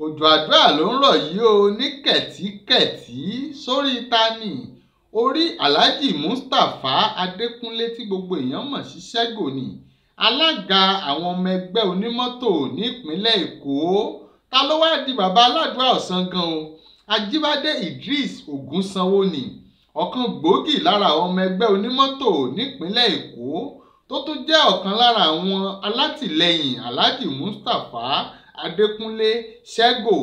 Òjò àdúrà ló ń rọ̀ yìí o ní kẹ̀tíkẹ̀tí sórí tani orí Alhaji Mustapha Adékúnlé tí gbogbo èèyàn mọ̀ sí Sego ni, alága àwọn ọmọ ẹgbẹ́ onímọ́tò nípínlẹ̀ Èkó. Ta ló wáá di bàbá aládùá ọ̀sán gan o? Ajíbádé Idris Ògúnsanwó ni, ọ̀kan gbòógì lára àwọn ọmọ ẹgbẹ́ onímọ́tò nípínlẹ̀ Èkó tó tún jẹ́ ọ̀kan lára àwọn alátìlẹyìn Alhaji Mustapha Adékúnlé Sego.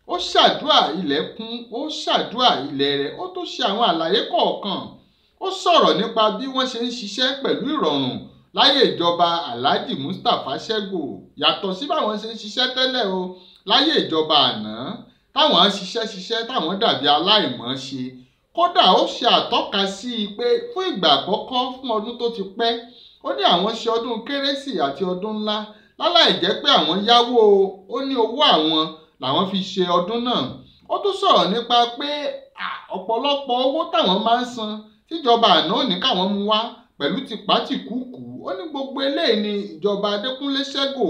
Ó ṣàdúrà ilẹ̀kùn, ó ṣàdúrà ilẹ̀ rẹ̀, ó tún ṣe àwọn àlàyé kọ̀ọ̀kan. Ó sọ̀rọ̀ nípa bí wọ́n ṣe ń ṣiṣẹ́ pẹ̀lú ìrọ̀rùn láyé ìjọba Alhaji Mustapha Sego, yàtọ̀ sí báwọn ṣe ń ṣiṣẹ́ tẹ́lẹ̀ o láyé ìjọba àná, táwọn ń ṣiṣẹ́ táwọn dàbí aláìmọ̀ọ́ṣe. Kódà ó ṣe àtọ́ka sí i pé fún ìgbà àkọ́kọ́ fún ọdún tó ti pẹ́, ó ní àwọn ṣe ọdún kérésì àti ọdún ńlá láláì jẹ́ pé àwọn yáwó, ó ní owó àwọn làwọn fi ṣe ọdún náà. Ó tún sọ̀rọ̀ nípa pé ọ̀pọ̀lọpọ̀ owó táwọn máa ń san tíjọba àná ò ní káwọn mú wá pẹ̀lú tipátìkúùkù. Ó ní gbogbo eléyìí ni ìjọba Adékúnlé Sego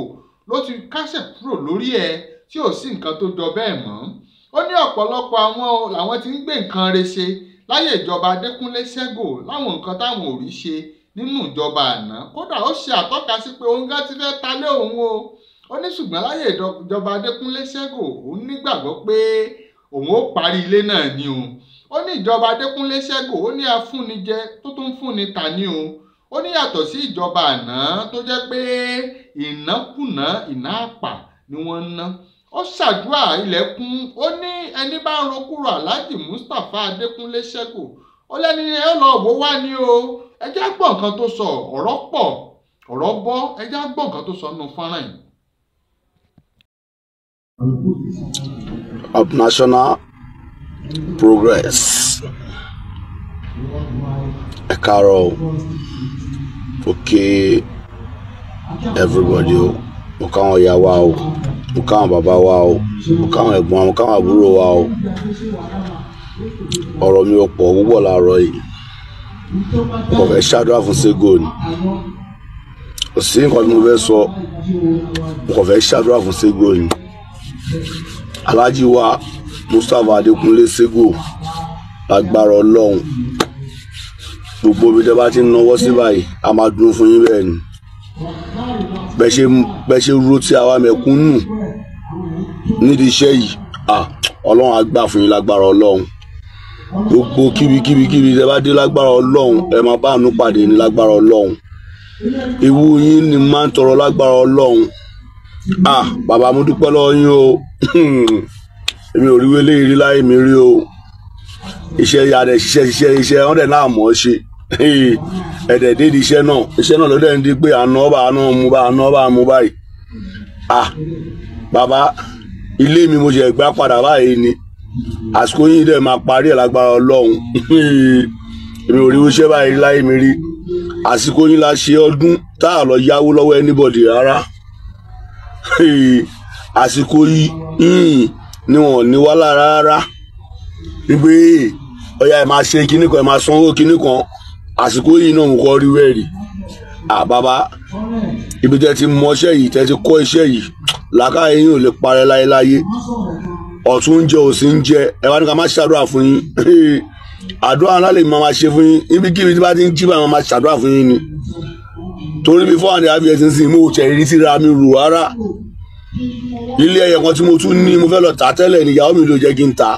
ló ti kásẹ̀ kúrò lórí ẹ̀ tí ò sí nǹkan tó jọ bẹ́ẹ̀ mọ́. Ó ní ọ̀pọ̀lọpọ̀ àwọn làwọn ti ń gbé nǹkan re ṣe láyé ìjọba Adékúnlé Sego, láwọn nǹkan táwọn ò rí ṣe nínú ìjọba àná. Kódà ó ṣe àtọ́ka sí pé òun gán ti fẹ́ ta lé òun o. Ó ní ṣùgbọ́n láyé ìjọba Adékúnlé Sego òun nígbàgbọ́ pé òun ó parí ilé náà ni o. Ó ní ìjọba Adékúnlé Sego ó ní afúnijẹ tó tún fúnni ta ni o. Ó ní yàtọ̀ sí ìjọba àná tó jẹ́ pé ìnákùná ìná àpà ni wọ́n ń ná. Ó ṣàdúrà ilẹ̀kùn, ó ní ẹni bá ń rokúrò Alhaji Mustapha Adékúnlé Sego, ó lẹ́ni ẹ lọ wò wá ní o. Ẹ jẹ́ gbọ́ nǹkan tó sọ, ọ̀rọ̀ pọ̀, ọ̀rọ̀ bọ́, ẹ jẹ́ gbọ́ nǹkan tó sọ nínú fọ́nrán yìí. Of national progress. Ẹ káàárọ̀ o, okay everybody o, mo káwọn ìyá wa o, mo káwọn bàbá wa o, mo káwọn ẹ̀gbọ́n, mo káwọn àbúrò wa o. Ọ̀rọ̀ mi ò pọ̀ púpọ̀ láàárọ̀ yìí. Mo kàn fẹ́ ṣàdúrà fún Sego ni. Kò sí nǹkan tí mo fẹ́ sọ, mo kàn fẹ́ ṣàdúrà fún Sego ni. Alhaji wa Mustapha Adékúnlé Sego, lágbára Ọlọ́run, gbogbo ibi tẹ́ bá ti ń náwó sí báyìí a máa dún fún yín bẹ́ẹ̀ ni. Bẹ́ẹ̀ ṣe rú tí àwa mẹ̀kúnnù nídìí iṣẹ́ yìí, Ọlọ́run á gbà fún yín lágbára Ọlọ́run. Gbogbo kíbikíbi tẹ́ bá dé lágbára Ọlọ́run, ẹ máa bá àánú pàdé ní lágbára Ọlọ́run. Ìwú yín ni máa ń tọrọ lágbára Ọlọ́run. Bàbá mo dúpẹ́ lọ́wọ́ yín o. Èmi ò rí wọlé rí láyé mi rí o. Iṣẹ́ ya rẹ̀ ṣiṣẹ́ wọ́n dẹ̀ náà mọ̀ ọ́ ṣe. Ẹ̀dẹ̀ dédi iṣẹ́ náà, iṣẹ́ náà ló dẹ̀ ń di pé àná ọba àná mú bá àná ọba mú báyìí. Bàbá ilé mi mo ṣe gbá padà báyìí ni. Àsìkò yín dẹ̀ máa parí ẹ̀ lágbára Ọlọ́run. Èmi ò rí iṣẹ́ báyìí láyé mi rí. Àsìkò yín la ṣe ọdún tá a lọ yáwó lọ́wọ́ anybody rárá. Àsìkò yìí ni wọn ní wá lára rárá. Wípé ọ̀yà ẹ̀ máa ṣe kinní kan, ẹ̀ máa sanwó kinní kan. Àsìkò yìí náà mo kọ́ rí wẹ̀rì. Bàbá ibi tẹ́ ti mọṣẹ́ yìí, tẹ́ ti kọ́ iṣẹ́ yìí, làákàyè yín ò lè parẹ́ láyéláyé. Ọ̀tún ń jẹ, òsì ń jẹ, ẹ wá ní ká má ṣàdúrà fún yín. Àdúrà ńlá lè máa ṣe fún yín. Ibikíbi tí bá ti ń jí báyìí máa ṣàdúrà fún yín ni. Torí bí 4.5 years ń sìn, mo ò tẹ̀ rí síra mi rò rárá. Ilé ẹyẹ kan tí mo tún ní mo fẹ́ lọ tà tẹ́lẹ̀ ni ìyàwó mi ló jẹ́ kí n tà.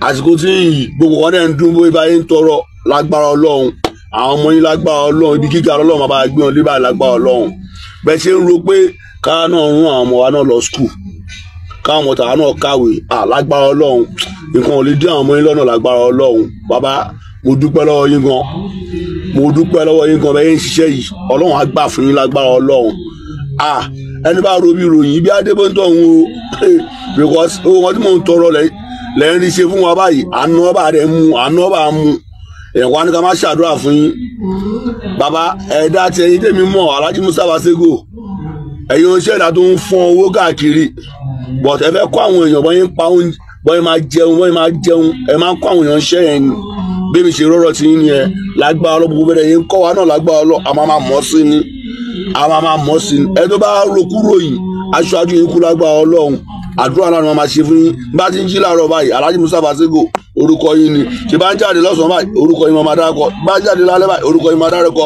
Àsìkò tí gbogbo kan dẹ̀ ń dún bó ibà yín tọrọ lágbára Ọlọ́run. Àwọn ọmọ yín lágbára Ọlọ́run, ibi gíga Ọlọ́run máa bá gbé wọn débà lágbára Ọlọ́run. Bẹ́ẹ̀ ṣe ń ro pé káwa náà rún àwọn ọmọ wa náà lọ skul, káwọn ọmọ tàwa náà kàwé, lágbára Ọlọ́run. Nǹkan ò lè dín àwọn ọmọ yín lọ́nà lágbára Ọlọ́run. Bàbá mo dúpẹ́ lọ́wọ́ yín gan. Mo dúpẹ́ lọ́wọ́ yín gan bẹ́ẹ̀ ń ṣiṣẹ́ yìí. Ọlọ́run á gbà fún yín lágbára Ọlọ́run. Ẹni bá robi ròyìn ibi adébóńtò ń wo, because owó wọn tí mò ń tọrọ lẹ́ ń rí ṣe fún wa báyìí. Àánú ọba rẹ̀ mú, àánú ọba mú. Ẹ̀kọ́ á ní ká má ṣàdúrà fún yín. Bàbá ẹ̀dá tí ẹ̀yin tèmi mọ̀, Alhaji Mustapha Sego, ẹ̀yin oníṣẹ́ ìdá tó ń fọ́n owó káàkiri, but ẹ fẹ́ kọ́ àwọn èèyàn bọ́yìn pa oúnjẹ, bọ́yìn máa jẹun, bọ́yìn máa jẹun, ẹ máa ń kọ́ àwọn èèyàn ṣẹ́ yẹn ni. Bí mi ṣe rọ́rọ̀ tí yín ni ẹ lágbára Ọlọ́run, gbogbo bẹ́ẹ̀ yín kọ́ wa náà lágbára Ọlọ́run, a máa máa mọ̀ sí ni, a máa máa mọ̀ sí ni. Ẹ tó bá rokúrò yìí, Aṣáájú yín kú lágbára Ọlọ́run, àdúrà náà ni wọ́n máa ṣe fún yín. Bá ti ń jí láàárọ̀ báyìí, Alhaji Mustapha Sego orúkọ yín ni. Ṣe bá ń jáde lọ́sàn-án báyìí, orúkọ yín máa dárúkọ. Bá ń jáde lálẹ́ báyìí, orúkọ yín máa dárúkọ.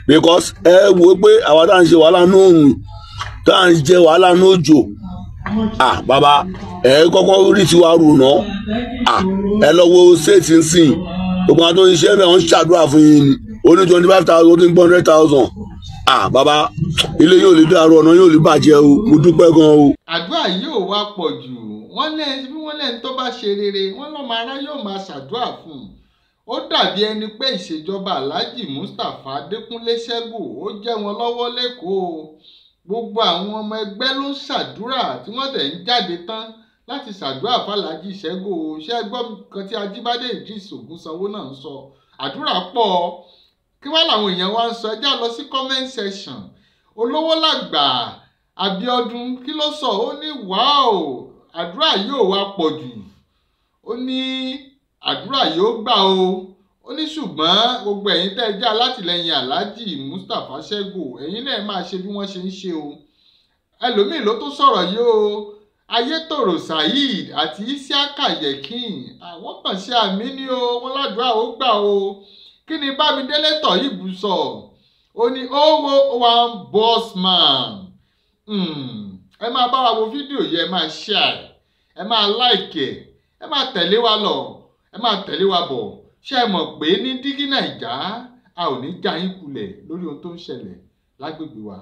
Because ẹ wò pé àwa tá à ń ṣe wàhálà ní òòrùn, tá à ń jẹ wàhálà ní òjò, ah bàbá ẹ kọ́kọ́ rí tiwa rù ná. Ah ẹ lọ wo ṣéètì ń sìn, gbogbo àwọn tó ń ṣe bẹ́ẹ̀ wọ́n ń ṣàdúrà fún yín ni. Ó ní 25,000, ó ti ń gbọ́ 100,000. Ah bàbá, ilé yóò lè dàrú, ọ̀nà yóò lè bàjẹ́ o, mo dúpẹ́ gan o. Àdúrà yóò wá pọ̀ jù. Wọ́n lẹ́yìn bí wọ́n lẹ́yìn tó bá ṣe rere, wọ́n lọ́mọ ará yóò máa ṣàdúrà fún un. Ó dàbí ẹni pé ìṣèjọba Alhaji Mustapha Adékúnlé Sego ó jẹ́ wọn lọ́wọ́ lẹ́kọ̀ọ́. Gbogbo àwọn ọmọ ẹgbẹ́ ló ń ṣàdúrà tí wọ́n dẹ̀ ń jáde tán láti ṣàdúrà f'Alhaji Sego. Ṣé ẹ gbọ́ nǹkan tí Ajíbádé Idris Ògúnsanwó náà ń sọ? Àdúrà pọ̀. Kí wá làwọn èèyàn wá ń sọ? Ẹ já lọ sí comment section. Olówó làgbà Abíọ́dún kí ló sọ? Ó ní wáò, àdúrà yóò wá pọ̀ jù. Ó ní àdúrà yóò gbà o. Ó ní ṣùgbọ́n gbogbo ẹ̀yin tẹ́ ẹ jẹ́ alátìlẹyìn Alhaji Mustapha Sego, ẹ̀yin náà máa ṣe bí wọ́n ṣe ń ṣe o. Ẹlòmíì ló tún sọ̀rọ̀ yìí o. Ayétòrò Saheed àti Isiaka Yekin, àwọn kàn ṣe àmì ní o, wọ́n ládùúrà ó gbà o. Kí ni Bámidélé Tọ̀yìbù sọ? Ó ní owó one boss man. Ẹ máa bá wa wo fídíò yìí, ẹ máa share, ẹ máa like, ẹ máa tẹ̀lé wa lọ, ẹ máa tẹ̀lé wa bọ̀. Ṣé ẹ mọ̀ pé ní Dígí Naija a ò ní já yín kulẹ̀ lórí ohun tó ń ṣẹlẹ̀ lágbègbè wa.